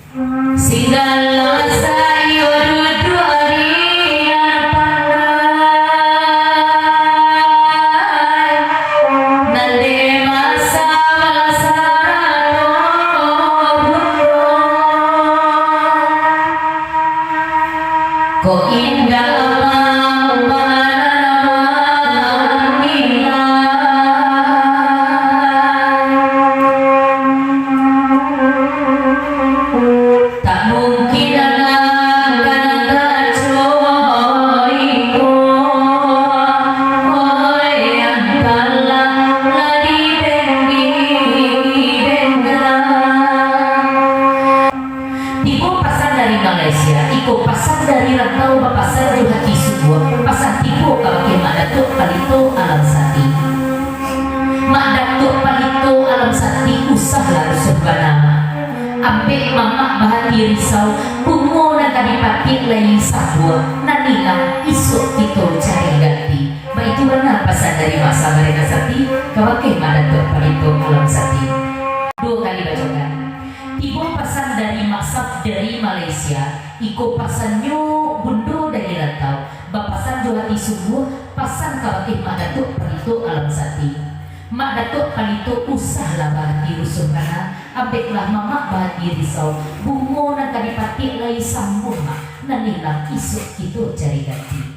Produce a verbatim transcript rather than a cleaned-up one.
Singgalah sayo duduak ari nan pandai, nan dek masalah sarato bundo. Kok indak mamandang. Tak mungkin anak-anak kacau iko, oi, yang kalah lah dibeng-, dibengkak. Tibo pasan dari Malaysia, iko pasan dari rantau bapasan jo hati sungguah, pasan tibo kabake Mak Datuak Palito Alam Sati. Mak Datuak Palito Alam Sati, usahlah rusuah bana. Ambek mamak bahati risau, bungo nan ka dipatiak lai sambuang, nan ilang isuak kito cari ganti. Baitu bana pasan dari Mak Sabarina Sati kabake Mak Datuak Palito Alam Sati. Duo kali bacokan. Tibo pasan dari Mak Saf dari Malaysia, iko pasannyo bundo dari rantau, bapasan jo hati sungguah, pasan kabake Mak Datuak Palito Alam Sati. Mak Datuak Palito, usahlah bahati rusuah bana, ambeklah mamak bahati risau, bungo nan ka dipatiak lai sambuang, Mak, nan ilang isuak kito cari ganti.